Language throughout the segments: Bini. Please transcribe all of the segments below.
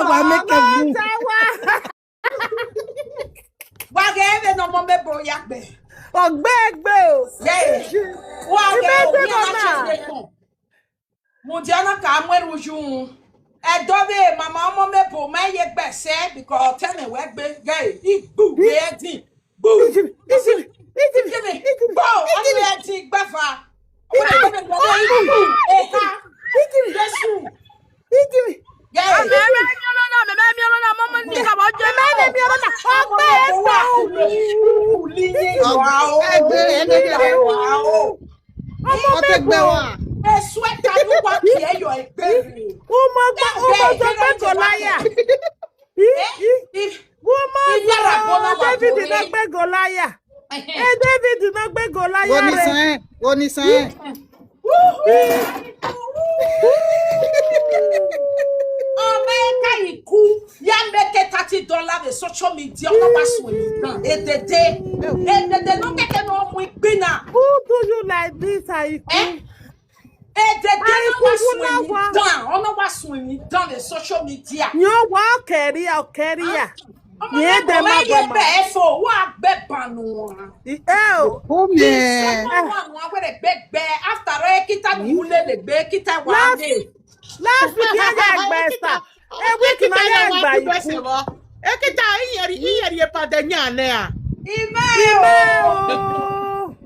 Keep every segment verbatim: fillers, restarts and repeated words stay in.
Wa make a move. Wa ghẹ vbene ọmọ mebo ya gbe. Ọ gbe gbe o. Ye. Wa ghẹ o, mi a na change kpọn. Mudia na ka mu ẹre uyu. Ẹdọ vbe mama ọmọ mebo ma ye gbe sẹ, because tẹmwẹ wẹ gbe ghe igbu gbe ẹdin. Gbu. Igbu. Igbu. Igbu. Igbu. Ọmọ ẹdin gbẹva. Ọmọ ẹdin gbẹva. Igbu. Eha. Igbu. Jesu. Igbu. Yes. Mẹ mẹ miẹn ọnọna, mẹ mẹ miẹn ọnọna, mọ mọ ni ka bọ jẹ. Mẹ mẹ miẹn ọnọna. Ọgbẹ ẹgbẹ o. Ọgbẹ ẹgbẹ o. Ọmọ mebo. Esu ẹka ni wa kie yọ egbe. Umo gba, umo gba Goliath. Umo gba David na gbe Goliath. E David na gbe Goliath. Wo ni sẹn, wo ni sẹn. Ọ ma ka iku ya make thirty dollar vbe social media, ọ na wa suẹn emwi dan. Edede. Edede ne ọ kẹkẹ ne ọ mu igbinna. Who do you like this, Aiku? Eh? Edede ne ọ wa suẹn emwi dan, ọ na wa suẹn emwi dan vbe social media. Yan wa kẹria, kẹria. Yan dẹ ma ye gbe efo, wa gbe banu. Eh o. Ọmọ. Wa nu a were gbe gbe, after all, ekita ni mu lele gbe, ekita wa ne. Last week, ya ya gbe Esther. A week ma ya gba iku. Ekita, iyẹri, iyẹri epade yan nẹ a. Ime o.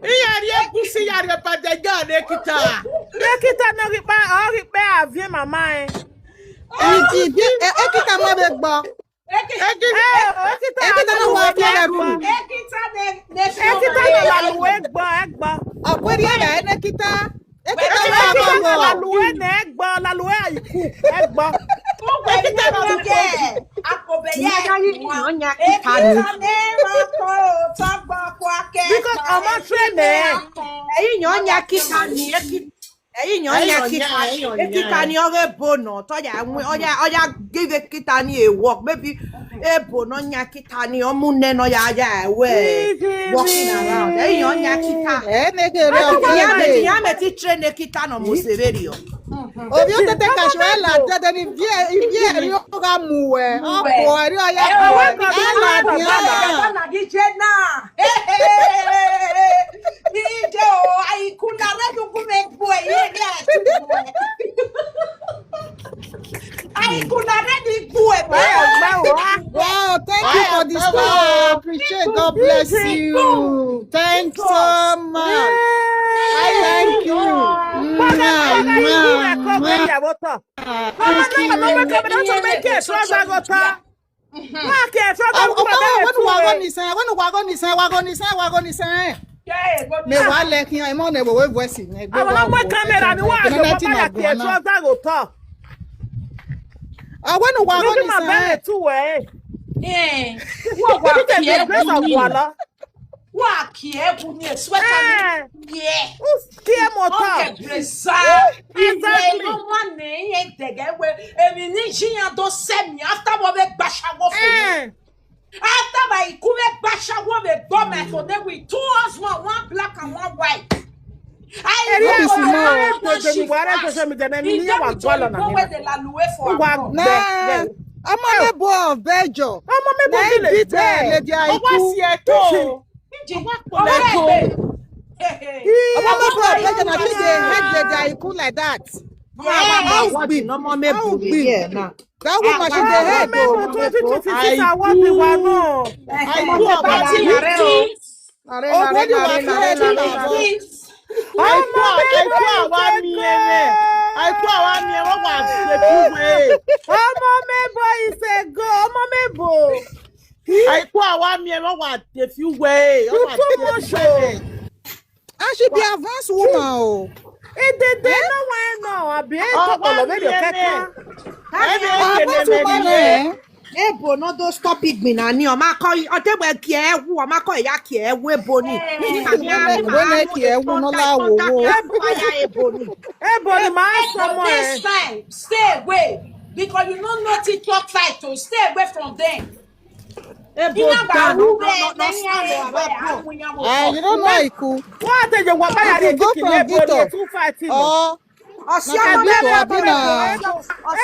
Iyẹri egusi ya rhie epade yan nẹ ekita. Ekita ne ọ ghi kpa, ọ ghi kpe a viẹ mama ẹn. Ibi, ibi, e-, ekita ma vbe gbọ. Ekita, ekita na wa viẹ vbe ru. Ekita ne, ne ekita na la lu ẹgbọ, ẹgbọ. Ọ kue rhie vbe ne ekita. Ekita wa gọ gọ. Lalu ẹnẹ ẹgbọ, lalu Aiku ẹgbọ. Ekita wa gọ. Akobẹyẹ. Ekita ne ma kọ otọ gbọ kua kẹ. Because ọmọ train ẹ. Ẹyin yan ọyan ekita ni, eki-, ẹyin yan ọyan ekita, ekita ni ọghe ebo nọ, tọ ya, ọya, ọya give ekita ni a work, maybe ebo nọ yan ekita ni, ọ mu nẹ nọ ya, ya wẹ, walking around. Ẹyin yan ọyan ekita. Ẹ ne ghe rẹ. Iran mẹ ti, iran mẹ ti train ekita nọ mo se vberriọ. Ovbi otete ka shuẹ la dede ni viẹ, iviẹ ri gha mu wẹ. Ọkọ ẹre ọya. Ẹ, ọwẹ kọ bi la dia. Ije o, Aiku na rre nugun mẹ gbe ye, ye Aiku. Aiku na rre ni gbe. Wow, thank you for the star. I appreciate. God bless you. Thanks so much. I thank you. Mwah, mwah, mwah. Thank you. Wa ke fẹ ọgọ. Wẹnu wa gọ ni sẹn, wẹnu wa gọ ni sẹn, wa gọ ni sẹn, wa gọ ni sẹn. Mẹ wa lẹ khian, emọ nẹ vbe voice nẹ, egbe wa. Àwọn ọmọ camera ni wa yo, baba ya ke trouser go tọ. Wẹnu wa gọ ni sẹn. Bẹrẹ tu wẹ. Eh, wa wa ke grace of wala. Wa kie ẹwu ni, sweater ni. Eh. Yeah. Kie motor. Okay, Grace. Exactly. Iye no wa ne ye dẹgẹ wẹ, emwi ni ji yan do sẹ mi after wọ vbe gba shower for me. Eh. After my Aiku vbe gba shower vbe gba my for them with two husband, one black and one white. Eri no be small, the, the, the, social media, na mi ni wa gba lọ na. Wa gbe. Ọmọ mebo of Belgium. Ọmọ mebo village. Lady Aiku. Ọwọ si ẹto. Ọmọ mebo of Belgium, na she dey head Lady Aiku like that. How big? Ọmọ mebo. How big? Yeah, na. That woman, she dey head o. Twenty twenty-six award wa nọ. Aiku ọba ti ti. Are, are, are, are, are. Aiku, Aiku awa miẹn mwẹ. Aiku awa miẹn mwẹ, wa de fi uwẹ. Ọmọ mebo is a go. Ọmọ mebo. Aiku awa miẹn mwẹ, wa de fi uwẹ. Ọ wa de fi uwẹ. And she be advanced woman o. Edede na wa nọ, abi e to kpọlọ vbe do kẹkẹ. Advanced woman, eh? Ebo no do stop igbinna ni, ọ ma kọ, ọ te wẹ kie ẹwu, ọ ma kọ ya kie ẹwu ebo ni. Wẹ ne kie ẹwu no la wo wo. Ebo ya ebo ni. Ebo ni ma sọ mọ ẹ. Next time, stay away, because you no know TikTok site, so stay away from them. Ebo da no, no, no, no, no. Eh, you don't know Aiku. What are you, what are you, you go from Victor? Two fighting. Oh. Ọsiọma na biko, abi na.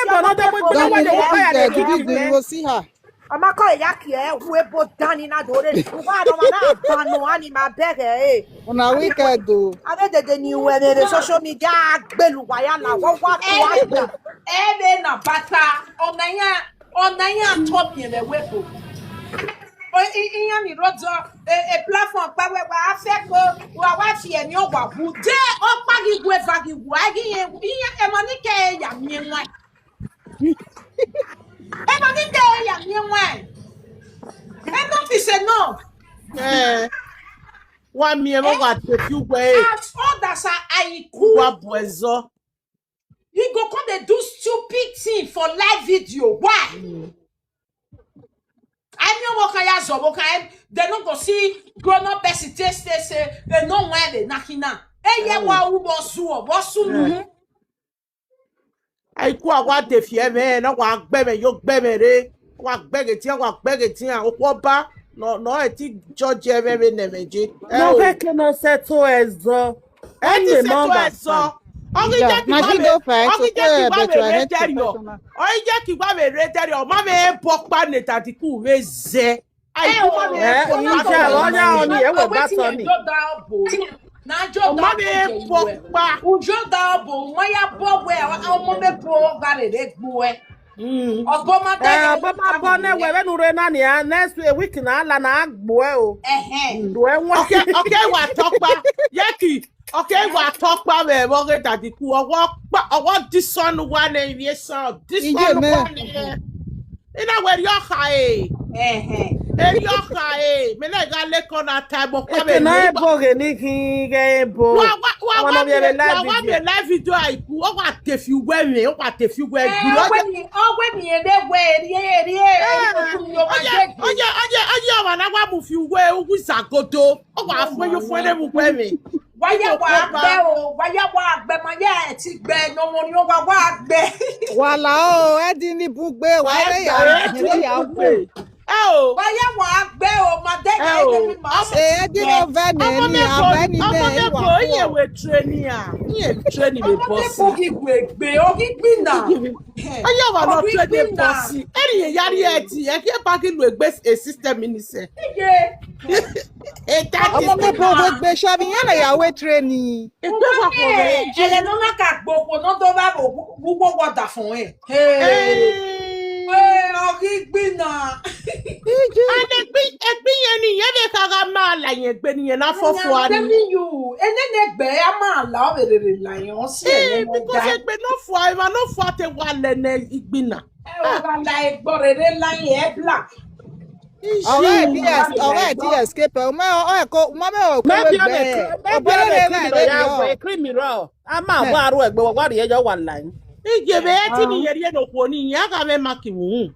Ebo na dọmọ egbe na wa ye wa ya de gidi gidi wo si ha. Ọ ma kọ ya kie hu ebo dan ni na do re. Uwa nọ ma na ba nọ ani ma bẹghe e. Una wicked o. Avbe dede ni wẹ vbe social media agbelu wa ya la, wa wa tu agbe. Ebe na bata, ọna ya, ọna ya tọ miẹn vbe webo. Iran ni rhodọ e platform kpa wẹ wa fẹ ko, wa wa fi ẹmwẹ owa wu. De ọkpa ghi wu eva ghi wu, a ghi ye, iran, emọ ni ke ya miẹn wan. Emọ ni ke ya miẹn wan. Enough is enough. Eh, wa miẹn vbe wa te fi ugbẹ e. As old as I ku. Wa bu ẹzọ. He go come dey do stupid thing for live video. Why? Ẹni ọmọ kan ya zọ ọmọ kan, dem no go see grown up person take stay say dem no wan ẹre na khin na. Eye wa ru vbe ọsu, vbe ọsu nu. Aiku a wa de fi ẹmwẹ na, wa gbe ẹmwẹ yo gbe ẹmwẹ re, wa gbe ẹghẹ tian, wa gbe ẹghẹ tian, okhuo ọba nọ, nọ ẹ ti judge ẹmwẹ vbe ne ẹmwẹ je. No, ẹ o. Ke no settle ẹzọ. Ẹ ti settle ẹzọ. Ọ ghi jẹ ki wa vbe, ọ ghi jẹ ki wa vbe rre dẹrriọ. Ọ ghi jẹ ki wa vbe rre dẹrriọ. Ọ ma vbe bọ ọkpa ne Dadiku vbe zẹ. Aiku ma vbe bọ ọkpa. Ija, ọ ya ọni, ẹ wẹ ba tọ ni. Na jọ da obo. Ọ ma vbe bọ ọkpa. Ujọ da obo, ma ya bọ wẹ, ọmọ mẹ bọ gha rere gbuẹ. Ọbọ ma da. Eh, ọbọ ma bọ nẹ wẹ vbene u rre na nia, next week na la na gbuẹ o. Ẹhẹn. Gbuẹ wọn. Okay, okay, wa tọ ọkpa. Yẹ ki, okay, wa tọ ọkpa vbe ẹvbo ghe Dadiku. Ọwọ ọkpa, ọwọ dison wa nẹ, ivie san, dison wa nẹ. Ina wẹ erriọ kha e. Ẹhẹn. Erriọ kha e. Mẹ na gha leke ọna ta ẹbọ kpa vbe. Ekena ebo ghe ni khin ghe ebo. Wa wa wa wa miẹn live video Aiku, ọ wa te fi uwẹ mwẹ, ọ wa te fi uwẹ gbiro. Ọ wẹ mi, ọ wẹ mi ebe wẹ erriẹ erriẹ. Oye oye oye oye, ọmwa na wa mu fi uwẹ uwu izagodo. Ọ wa fue yo fue ne mu uwẹ mwẹ. Wa ya wa gbe o, wa ya wa gbe, ma ya ẹ ti gbe, ne ọmọ ni wa wa gbe. Wa la o, ẹ di ni bun gbe, wa re ya, ẹ re ya wu. Ẹ o. Wa ya wa gbe o, ma de ke mi ma se. Ẹ di no vẹ ne ni, a vẹ ni ne wa. Iye we training a, iye training we boss. Ọmọ mẹ gbe, o ghi gbinna. Aya wa no training boss. Eri ye yari ẹ di, ẹ ki ba ghi lu egbe e system ni sẹ. Iye. Ọmọ mẹ bo we gbe sha bi yan na ya we training. Egbe wa ko re. Ẹlẹ nọ na ka gbe okhuo nọ do vbe ugbo wọ da fọn ẹn. Hey. Hey, ọ ghi gbinna. And egbe, egbe yẹn ni, yẹn vbe kha gha ma la yẹn egbe ni yẹn na fọfọ a ni. I'm telling you, enene egbe a ma la ọ vbe rere la yẹn, ọ si ẹlẹ nọ da. Because egbe nọ fua, emwa nọ fua te wa lẹ ne igbinna. Ẹ o, wa la egbe rere la yẹn, ẹ black. Ọghe ideas, ọghe ideas escape. Uma, ọ, ọ, ko, uma me o ko maybe egbe. Maybe ọbọ rere na ere ni ọ. Cream rọ. A ma wa ru egbe, wa rhie yọ wa la. Iye vbe ẹ ti ni ye rhie ne okhuo ni, iran gha mwẹ ma ki mu.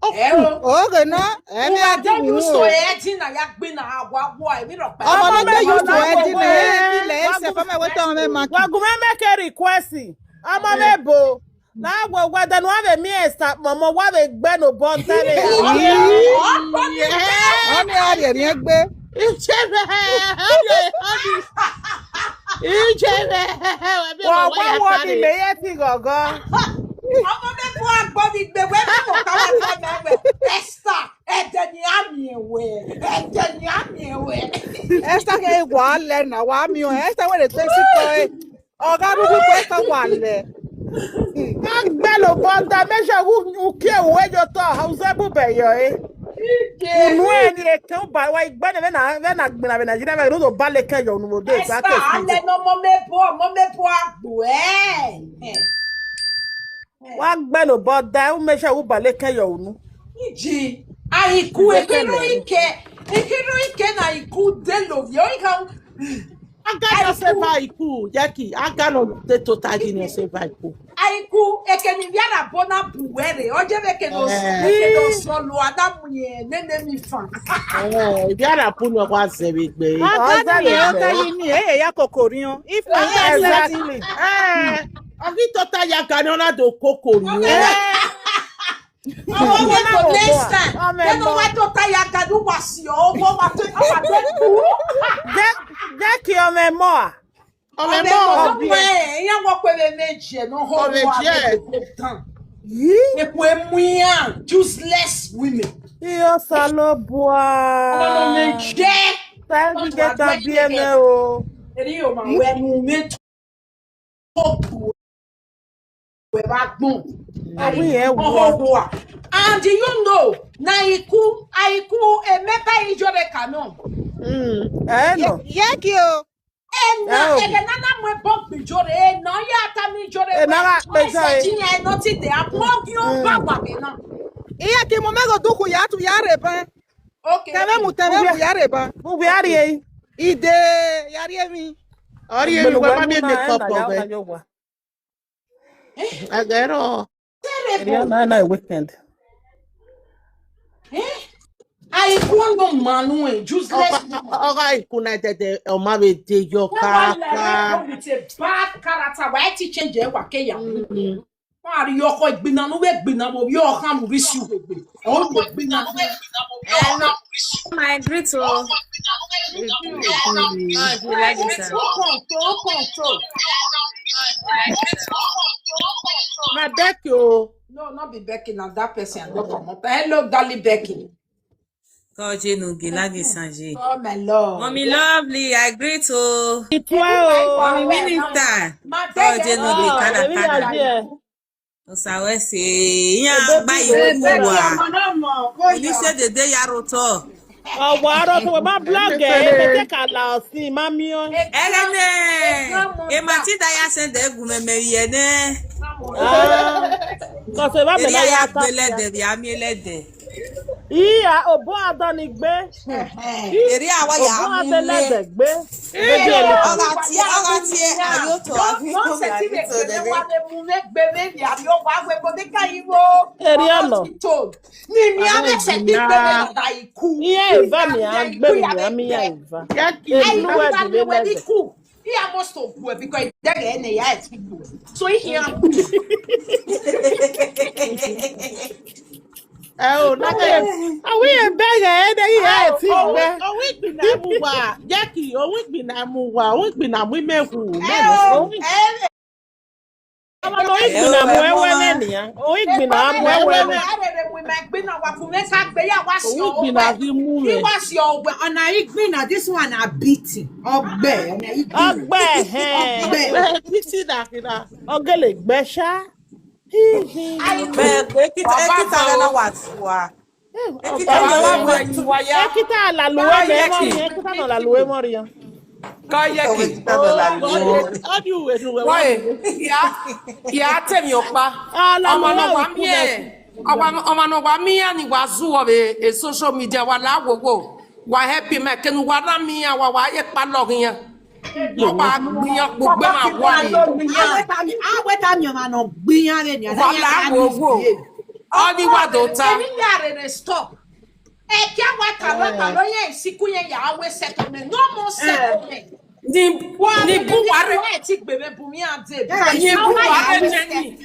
Ẹ o. Oghe nọ, ẹ ni a di mu. So ẹ ti na ya gbe na wa wa, ẹ mi rọ pa. Ọmọ mẹ gbe you to ẹ di na, ẹ di lẹ, ẹ sẹ fọ mẹ wẹ tọ mwẹ ma ki. Wa gu mwẹ make a request. Ọmọ mẹ bo. Na wẹ wẹ, then wa vbe miẹn Esther kpọnmọ, wa vbe gbe ne obọ ta vbe ya. Ọ ni a rhie rhiẹn gbe. Ijebe, ijebe, wa wa wọ ni me ye ti gọgọ. Ọmọ mẹ bu agbọ ni gbe wẹ, mi mo ka wa fẹ mẹ wẹ. Esther, ẹdẹ ni a miẹn wẹ, ẹdẹ ni a miẹn wẹ. Esther ke wa lẹ na, wa miẹn Esther wẹ de te si kọ e. Ọ gha rhie uwu ikpẹ ka wa lẹ. A gbẹlobọ da, make sure u, u kie uwẹ ye otọ, u zẹ bubẹ yọ e. Unu ẹni eke uba wa igbe ne vbe na, vbe na gbinna vbe Nigeria, vbe unu do ba leke yọ unu vbe odẹ. Esther, alẹ ne ọmọ mẹ bọ, ọmọ mẹ bọ agbo ẹ. Wa gbẹlobọ da, u make sure u ba leke yọ unu. Iji, a iku, ekiro ike, ekiro ike na iku de lovie, o ikan. Aga nọ sẹ va iku, Jackie, aga nọ te tota ghi nọ sẹ va iku. Aiku, eke ni ivbiarabo na bu wẹ rre, ọ je vbe eke ne ọ sọ, eke ne ọ sọ lo, a da mu ye nene mi fan. Eh, ivbiarabo nọ wa zẹ vbe gbe. Aga ni ota yi ni, e ya koko riọn. If not, exactly. Eh, ọ ghi tota ya ga ni ọ na do koko riọn. Ọmọ wẹ to next time. Wẹ no wa tota ya ga ni wa si ọ, wa to, wa to. Jackie, ọmọ ẹmọ a. Ọmọ ẹmọ ọmọ ọviẹ. Iran wọ kpe vbe meji nọ, ọ vbe họhọ diẹ. Eku emu iran, useless women. Iyo Osanobua. Ọmọ ne jẹ. Thank you, get a B M A o. Eri o ma wẹ mu me top wẹ vbe agbọn. Awi yẹn wọ. Ọhọ wa. And you know, na iku, aiku, emẹba ijore ka nọ. Mm, ẹ nọ. Ye ki o. Ena, ẹghẹ ne a na mu ẹbọ gbe ijore, ena ọ ya ta mu ijore. Ena gha kpe ijore. Ẹsẹ iyan ena ti de, a bu ogiọba wa vbe na. Iran ke mu mẹ ghe odukhu ya tu ya rre ban. Okay. Tẹmwẹ mu, tẹmwẹ mu ya rre ban. Mu vbe a rrie. Ide ya rrie emwi. Ọ rrie emwi, wẹ ma miẹn makeup ọghẹ. Ẹghẹ rọ. Eriana na weekend. Aiku no ma nuẹn, useless woman. Ọ gha iku na dẹdẹ, ọ ma vbe de yọ kaka. With a bad character, wa ti change ẹ wa ke ya. Wa ri ọkọ igbina nu vbe igbina vbe ovbi ọkhan mu vbe isi uwegbe. Ọ mu igbina nu vbe igbina vbe ovbi ọkhan mu vbe isi uwegbe. My greet o. How do you like this? Okon to, okon to. My Becky o. No, not be Becky, na that person I don comot. Hello, darling Becky. Kọje ne u gele gha san ye. Oh, my love. Mommy lovely, I greet o. Ituẹ o. Mommy minister. Kọje ne u gele kada kada. Osa wẹ sẹ, iran gba iku wa. Oni sẹ dede ya rre otọ. Ọ wa rre otọ, wẹ ma blog ẹ, ebe te ka la ọsin, ma miẹn ọẹn. Ẹghẹ nẹ, e ma ti da ya send ẹ gu mẹ, mẹ vbiẹ nẹ. Ah, cause eva mẹ na ya ta gbele ẹdẹ vbe a miẹn ẹdẹ. Iya, obo adọ ni gbe. Eri awa ya obo mu adọ lẹ. Ẹdẹ gbe. Ọ gha tie, ọ gha tie, ayo to, ayo to, ayo to, dede. Wa le mu vbe gbe vbe via yo wa we bo de ka yi wo. Eri ọnọ. Ni mi a vbe sẹ bi gbe vbe da iku. Iye eva mi a gbe mi a mi ya eva. Elu we di vbe lẹdẹ. He almost so good because he didn't get any yet. So he here. Ẹ o, na ke. Awi ye bẹghe ẹdẹ ye ẹ ti gbẹ. Owi gbina mu wa, Jackie, owi gbina mu wa, owi gbina mu ime hu. Ẹ o, ẹ. Ọmọ ne owi gbina mu ẹwẹ nẹ nia. Owi gbina mu ẹwẹ nẹ. Owi gbina ghi mu rẹ. Ọna igbina, this one na beating. Ọgbẹ, ọna igbina. Ọgbẹ, hẹn. Ọgbẹ. Beating na kira. Ọgele gbẹ sha. Ekita ghẹ na wa tua. Ekita lalu emọ rian, ekita nọ lalu emọ rian. Ka ye ki. Wa ya, ya te mi ọkpa. Ọmọ ne wa miẹn, ọmọ ne wa miẹn ni wa zu vbe social media, wa la wowo. Wa help me, kene uwa na miẹn iran, wa wa ye kpalọ ghe iran. Wa wa gbe iran kpo gbe ma wa ni. Aweta mi, aweta mi ọmwa ne ọ gbe iran vbe nia. Wa la wowo. Ọni wa do ta. Ẹni ya rere stop. Ẹkia wa ta wa ta lọ yẹn isiku yẹn ya we settlement. No more settlement. Ni, ni bu wa re. Ti gbe vbe bu mi ade. Ni bu wa re jẹ ni.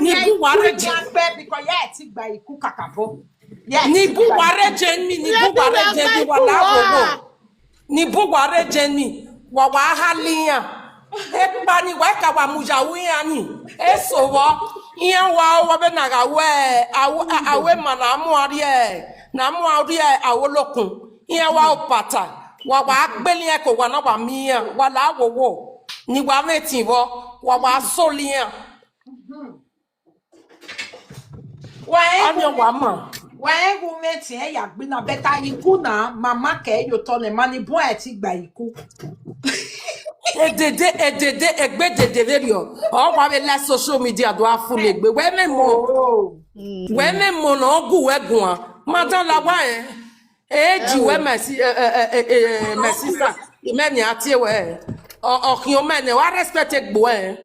Ni bu wa re jẹ. Because ya ti gba iku kakabọ. Ni bu wa re jẹ mi, ni bu wa re jẹ mi, wa la wowo. Ni bu wa re jẹ mi, wa wa ha li iran. Ekpa ni wa ka wa mu ya ru iran ni. Eso vbọ, iran wa owa vbe na gha wẹ, a wẹ ma na mu a rrie, na mu a rrie a wo lokun. Iran wa opata, wa wa gbele iran ke owa na wa miẹn iran, wa la wowo. Ni wa mwẹ etin vbọ, wa wa solo iran. Wa rẹn ọni gu, wa ma. Wa rẹn gu mwẹ tiẹn ya gbina, but iku na, mama kẹ ye otọ nẹ, ma ni bun ẹ ti gba iku. Edede, edede, egbe dede vberriọ. Ọ wa vbe la social media do a fu legbe. Wẹ mẹ mọ. Oh. Wẹ mẹ mọ ne ọ gu wẹ guan. Ma dan la wa rẹn. E ji wẹ my si-, eh, eh, eh, eh, eh, my sister. Imẹ ni a tie wẹ. Ọ, ọ khian mẹ nẹ, wa respect egbe ẹre.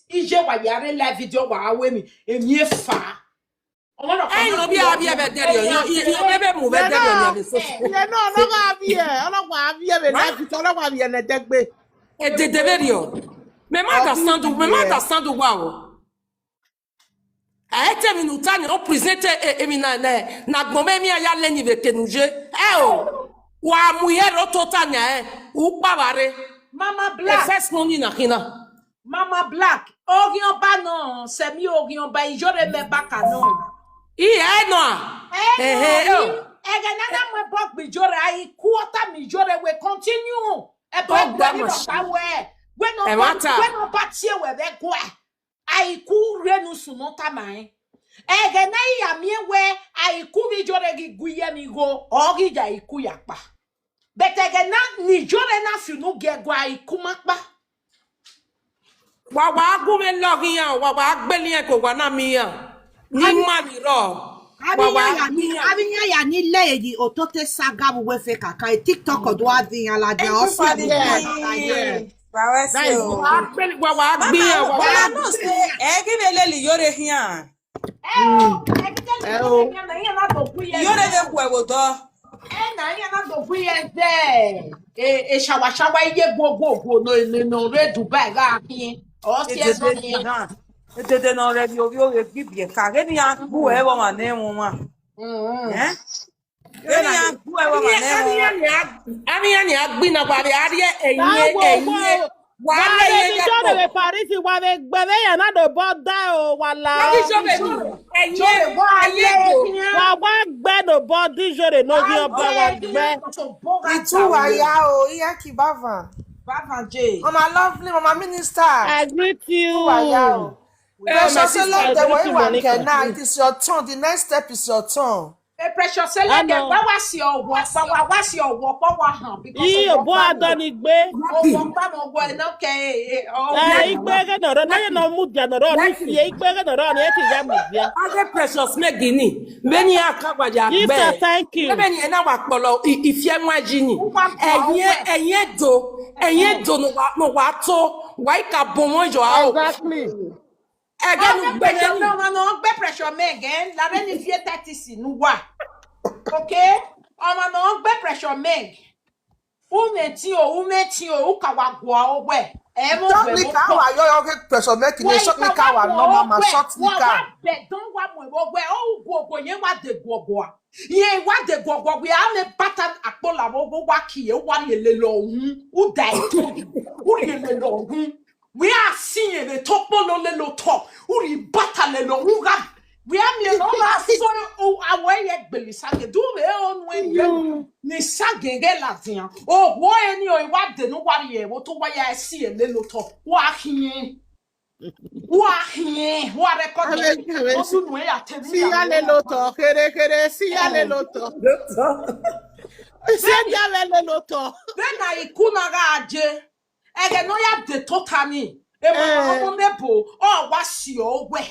Iye wa ya rre live video wa a wẹ emwi, emwi efa. Ẹ, no bi a vbiẹ vbe ẹdẹrriọ, iye, iye, iye, ebe mu vbe ẹdẹrriọ ni a vbe so. Iye na, ọ na gha vbiẹ, ọ na gha vbiẹ vbe live video, ọ na gha vbiẹ ne ẹdẹgbe. Edede vberriọ. Mẹ ma understand, mẹ ma understand uwa o. A i te emwi ne u ta ni, ọ present emwi na nẹ, ne agbọn mwẹ emwi a ya lẹ ni vbe eke ne u ye. Ẹ o, wa mu ihe rre otọ ta nia, ẹ, u kpa vba rre. Mama Black. First money na khin na. Mama Black, oghian ọba nọ, sẹmi oghian ọba, iyore mẹ baka nọ. Iye ẹ nọ a? Ẹ nọ, ẹghẹ ne a na mu ẹbọ gbe iyore, a i ku ọta ma iyore wẹ continue. Ẹbọ gbe ni rhọkpa wẹ, wẹ ne ọba tie wẹ vbe ẹguae. A i ku rre ne u sunu tama rẹn. Ẹghẹ ne a i ya miẹn wẹ a i ku vbe iyore ghi gu iye emwi igho, ọ ghi ya i ku ya kpa. But ẹghẹ na ne iyore na fi unu gie ẹguae, a i ku ma kpa. Wa wa gu mwẹ lọghe iran, wa wa gbele iran ke owa na miẹn iran. Ni ma ni rrọọ. Wa wa miẹn iran. Avbe iran ya ni le yi otote saga vbe uwu efe kaka, TikTok do a viọ iran ladian, ọ si Everybody, yeah, yeah. Wa wa gbele, wa wa gbe iran, wa wa. Ẹ ghi vbe lele iyore khian. Iyore vbe khuẹ vbe odọ. Ena iran na do gu iye ẹzẹ, e, e shawa shawa iye guoguoguo no, no, no rre Dubai gha khin. Ọ si ẹzọ Edede khian. Na, edede ne ọ rẹ vbe ovbi oghe gbe ibiẹka. Ghẹ ne iran gu ẹvbo ọmwa ne ẹmwẹ ọmwa. Mm. Eh? Ghẹ ne iran gu ẹvbo ọmwa ne ẹmwẹ ọmwa. Avbe iran ni a gbe na wa vbe a rhie ẹyin, ẹyin. Wa le ye ya vbe Paris, wa vbe gbe vbe ya na do bọ da o, wa la. Wa ghi zọ vbe ni, ẹyin, ẹyin do. Wa wa gbe no bọ di iyore no ghi ọba wa gbe. Itu wa ya o, iya ki bava. Bava J. Mama lovely, mama minister. I greet you. Itu wa ya o. Precious Celeb, the way you are now, it is your turn. The next step is your turn. Eh, Precious Celeb, wa wa si ọwọ, wa wa si ọwọ kpọ wa hàn because. Iyo, ọwọ bo kpa adọ ni gbe. Ọwọ kpa mọ wọ ẹ nọ kẹ, eh, eh, ọwọ. Eh, igbe ghe nọ rọ, na ye nọ mudia nọ rọ, ni fie igbe ghe nọ rọ, ni e ti ya mudia. Ade Precious Meg ni, vbene a ka wa ya gbe. Thank you. Vbene ena wa kpọlọ, i, i fie nwa ji ni. Ẹyin, ẹyin do, ẹyin do no wa, no wa to, wa i ka bọ wọn yọ a o. Exactly. Ẹgẹ ne u gbe Precious, ne ọmọ ne ọ gbe Precious Meg, eh, la vbene I fi thirty si ne uwa. Okay? Ọmọ ne ọ gbe Precious Meg. U mwẹ tin o, u mwẹ tin o, u ka wa gua owẹ. Ẹ mọ short knicker wa yọ, yọ ghe Precious Meg ne short knicker wa nọ, mama, short knicker. Wa bẹdọn wa mu ẹvbo wẹ, ọ u guọguọ, yẹn wa de guọguọ. Yẹn wa de guọguọ, wẹ a mẹ bata akpọ la vbe ogo, wa kie, wa rhie lele ọhun, u da ẹto, u rhie lele ọhun. Wẹ a si yẹn vbe tokpolo lele otọ, u rhie bata lele ọhun gha. Wẹ a miẹn ne ọ gha sọ, awẹ ye gbele Isaghe, du vbe onu ẹgbẹ ne Isaghe ghẹ ladian. Ohuo ẹre ni ọ wa de ne uwa rhie ẹvbo, te uwa ya si ẹre lele otọ, wa khiẹn. Wa khiẹn, wa record. Ave, ave. Osu nu ya te ni. Si ya lele otọ, khere, khere, si ya lele otọ. Si ya lele otọ. Vbene a i ku na gha je, ẹghẹ ne ọ ya de tota ni, emwa ọmọ mẹ bo, ọ wa si ọ wẹ.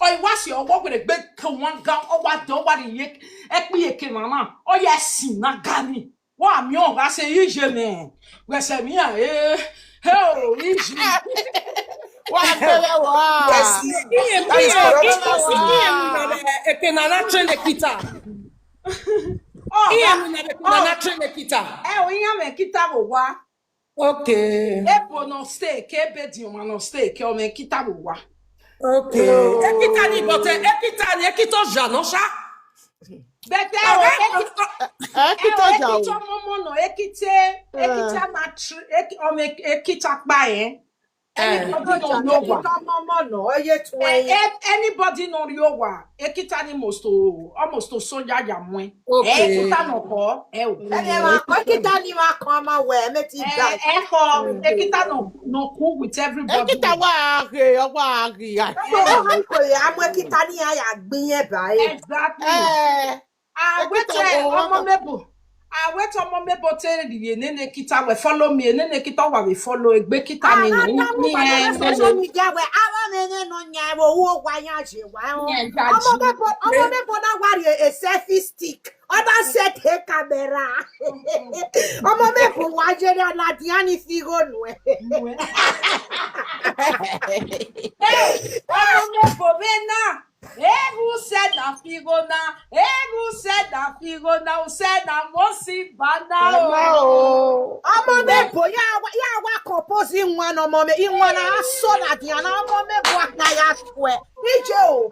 Ọ i wa si ọ wẹ, ọ wẹ gbe ke wan ga, ọ wa de, ọ wa rhie ẹkpi eke mwa na, ọ ya si na ga ni. Wa miẹn ọgha sẹ iye mẹ, wẹ sẹ mẹ iran, eh, he o, iji. Wa gbẹvbe wa. Yes, that is correct. Iye mu na vbe eke na na train ekita. Iye mu na vbe eke na na train ekita. Ẹ o, iran mwẹ ekita vbe owa. Okay. Ebo nọ stay, ke ebe diọn ma nọ stay, ke ọ mwẹ ekita vbe owa. Okay. Ekita ni, but, eh, ekita ni, ekita ọja nọ sha. But, eh, o, ekita, eh, ekita ọmọmọ nọ, ekita, ekita ma tr-, eki-, ọmọ ek-, ekita kpa, eh. Anybody nọ rrie owa. Ekita ọmọmọ nọ, ọ ye tuẹ. Eh, eh, anybody nọ rrie owa, ekita ni must o, almost o so ya ya muẹn. Okay. Eh, ekita nọ kọ, eh, o. Ẹni ma kọ, ekita ni ma kọ ma wẹ, mẹ ti da. Eh, eh, kọ, ekita nọ, nọ cool with everybody. Ekita wa ghe, ọ wa ghe ya. Ẹ, ẹ, ẹ, ẹ, amọ ekita ni ya ya gbin yẹn ba e. Exactly. Eh. Awẹtọ ọmọ mẹ bo. Awẹtọ ọmọ mẹ bo te rhie nene ekita wẹ follow me, nene ekita wa vbe follow egbe ekita ni. Ana ni tamu ni ba ẹ na social media wẹ, aro nene nọ yan vbe owa ya je wa ẹn. Ọmọ mẹ bo, ọmọ mẹ bo na wa rhie a selfie stick. Ọ da set he camera. Ọmọ mẹ bo wa je rhie ladian ni fi igho nuẹ. Ọmọ mẹ bo vbe na. Eghẹ usẹ na fi igho na, eghẹ usẹ na fi igho na, usẹ na mo si ba na o. Ọmọ mẹ bo, ya wa, ya wa compose iwan ne ọmọ mẹ, iwan na so ladian na, ọmọ mẹ bo a na ya tuẹ. Ije o.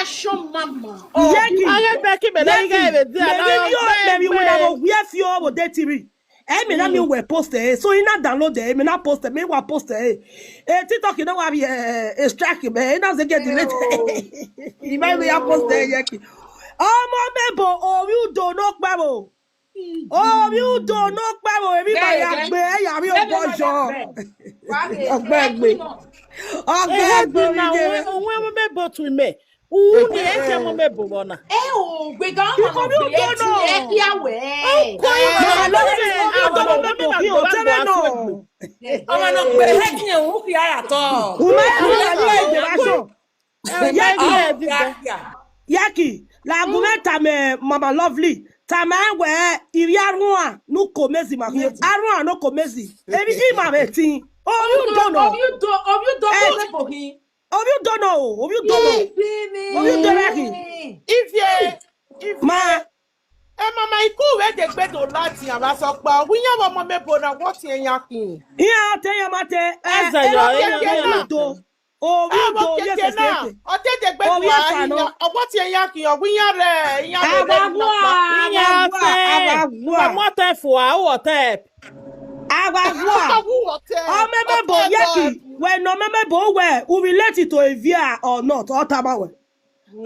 Action mama. Yeki. Aghe Becky mẹ na ighe vbe dia na. Mẹ vbe wẹ na vbe wiẹ fi o vbe de tiri. Ẹ mẹ na miẹn wẹ post ẹ, so I na download ẹ, mẹ na post ẹ, mẹ wa post ẹ. E TikTok no wa vbe e strike mẹ, I na zẹ get delete. I ma vbe ya post ẹ Yeki. Ọmọ mebo, ovbi udo ne ọ kpẹvbo. Ovbi udo ne ọ kpẹvbo, emwi ma ya gbe, ẹ ya vbe obọ yọ. Ọgbẹgbe. Ọgbẹgbe. Ehegbe na, ọwẹn, ọwẹn mebo tu imẹ. Uwu ni ẹ kẹ ọmọ mebo vbọ na. Ẹ o, gbe ga ọmọ Because ovbi udo nọ. Ẹ kia wẹ. Ọkọ yọ Mama, no, ovbi udo nọ, mebo khin, o tẹrẹ nọ. Ọmọ nọ gbe he khin, u kia ya tọ. U ma ya tọ, u ma ya tọ. Yaki, la gu mwẹ tama Mama Lovely, tama wẹ ivbi arhuan ne uko mezi ma khin, arhuan ne uko mezi, emwi ima vbe tin, ovbi udo nọ. Ovbi udo, ovbi udo Eh, ne uko khin. Ovbi udo nọ o, ovbi udo nọ. Ifi ni. Ovbi udo rẹ khin. Ivie, ivie. Ma. Ẹ mama, I ku vbe degbe do ladian vbe asọkpa, ọ gu iyan vbe ọmọ mebo na, wọ tiẹn yan khin. Iran ọ te yan ma te, ẹ, Ẹzẹ ẹ ya, ọ iran, kẹkẹ iran na. Ovbi udo, ovbi Ẹvbo udo, kẹkẹ yes, na, yes, yes. Ọ te degbe Ovbi do a ẹfa nọ. iyan, ọ wọ tiẹn yan khin, ọ gu iyan rẹ, iyan vbe Awa rẹ gua, nọkpa. Iran awa gua, fẹ, awa gua. Mama tẹ fua, wọ tẹ. Awa gua. Ọ gu wọ tẹ, Ọmọ ọ mebo tẹ Yaki, dọ. Wẹ ne ọmọ mebo wẹ, u relate to Evia or not, ọ tama wẹ.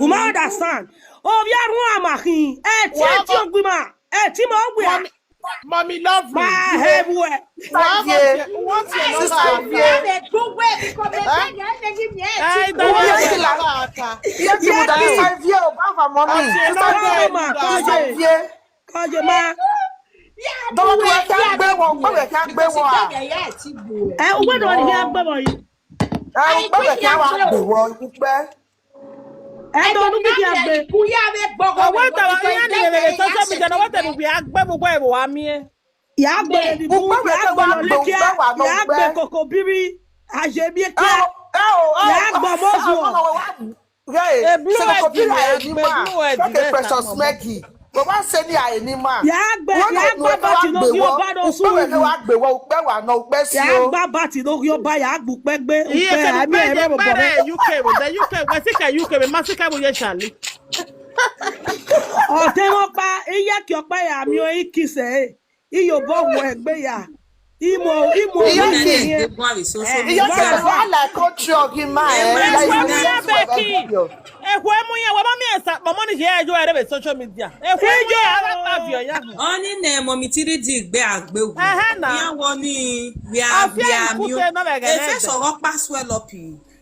U ma understand. Ovbi arhuan ma khin, ẹ ti, Wa ẹ ti ma, ogbima, ẹ ti ma ogbia. Mommy, mommy love Ma me. hẹ vbuẹ. Wa Sister Vie. Wa Sister Vie. Ẹ, Iye ki la. Iye ki muda Sister Vie o, baba mommy. Sister Vie. Sister Vie. Kọye ma. Dọwọ wẹ kẹ gbe wọ, ukpẹ wẹ kẹ gbe wọ a. Ẹ, uwẹ dọwọ ni kẹ gbe wọ yi. Ẹ, ukpẹ wẹ kẹ wa gbe wọ, ukpẹ. Ẹ dọ nu bi kẹ gbe. Ọwẹ dọwọ iran ni vbe social media na, wẹ te nu bi a gbe vbe uwẹ vbe wa miẹn. Ya gbe ni bu, Ukpẹ wẹ ya kẹ gbe wa lọ gbe, leke, ukpẹ wa nọ ya gbe ukpẹ. Koko biri, aye bi Ẹ kẹ. o, ẹ o, ẹ o, Ya gbe ọmọ ẹ zuọ. o, ẹ o, ẹ o. Hey, E blue se head koko biri ni a ya eni gbe, ma. Blue head Keke vẹ Precious Samuel. Maggie. Baba sẹ ni a eni ma. Ya gbe, Wọ́n ya lè nu gba ẹgbẹ́ wa bati gbé no gi wọ́. ọba no Ukpẹ́ wẹ̀ kẹ́ sunu. wa gbé wọ́, ukpẹ́ wà náà, ukpẹ́ sí Ya o. gba bati no gi ọba, ya gba ukpẹ gbe, Iye ukpẹ, kẹ ami ukpẹ ẹrẹ ẹdẹ bọ ukpẹ rẹ. U K wẹ, the U K wẹ, si kẹ U K wẹ, ma si kẹ mu ye shali. Ọtẹn ọkpa, iye ki ọkpa ya mi o, i kise e. Iyobọ wẹ egbe ya. Imo, imo Iye Women ki, is the one with social iye media. Ki, Why? Why? Like country of him man, Ẹ eh, wẹ like mu this ya is what I bẹki. feel. Ekhue mu ya, wẹ ma miẹn esa kpọmọ ni ye yo ẹre vbe social media. Ekhue mu ya, Iye. Ara ta viọ ya họn. Ọni nẹ mọmi tiri di gbe agbe wu. Ẹhẹ na. Iyan wọ ni, wia, Afia wia ikute miu. nọ vbe ẹghẹ Efe nẹdẹ. Sọghọ kpa swell up yi.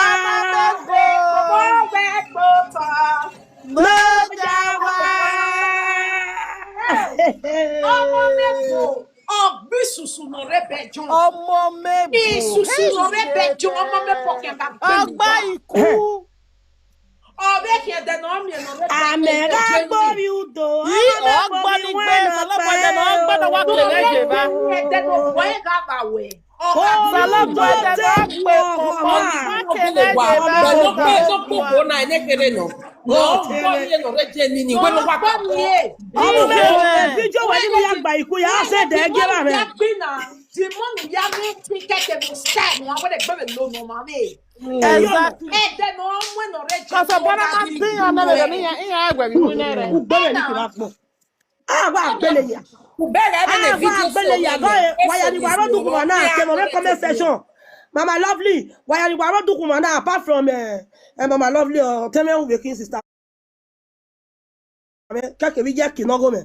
Ọmọ mwẹ gbo. Ọmọ mwẹ gbo tọ. Mo ja wa. Ọmọ mwẹ gbo. Ọgbe isusu ne ọ rre bẹjọn. Ọmọ mwẹ gbo. Isusu ne ọ rre bẹjọn, ọmọ mwẹ pọkẹn ba gbe mi. Ọgba iku. Ọ vbe khian ẹdẹ ne ọ miẹn ne ọ rre bẹjọn. Amẹ gha gbe ovbi udo, ọmọ mwẹ gbe ovbi wẹ ne ọ ta ẹre. Ẹdẹ ne ọ bọ ẹre gha ba wẹ. Ọ gha gbe ovbi udo. Osalọbua ẹdẹ ne ọ gbe ọmọ, ma kele ẹdẹ ba. Ọmọ mwẹ gbo. Ọmọ mwẹ gbo. Video wẹ ni ya gba iku ya, a sẹ ẹdẹ gie ba mwẹ. The more you hear me, pick up the style, I want to go with no, no, mommy. Exactly. Ẹdẹ ne ọ mu ẹn ne ọ rre je. Cause ọbọ na ma din ya na vbe do ne iran, iran ẹguẹ vbe iwinna rẹ. Ugbẹn mwẹ ni kevbe agbọn. A wa gbele ya. Ubẹghe ẹmwẹ ne video so gbele ya, wa ya ni wa rre dukhunmwu na, kevbe mwẹ comment section. Mama Lovely, wa ya ni wa rre dukhunmwu na, apart from, eh, eh, Mama Lovely, ọ te mwẹ ru vbe khin sister. Kẹkẹ vbe iye ẹki ne ọ gho mwẹ.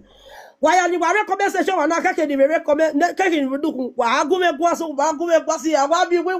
Wa ya ni wa rre comment section wa na, kẹkẹ ni vbe rre comment, kẹkẹ ni vbe dukhunmwu, wa gu mwẹ guan so, wa gu mwẹ guan si, a wa bi wẹ wa.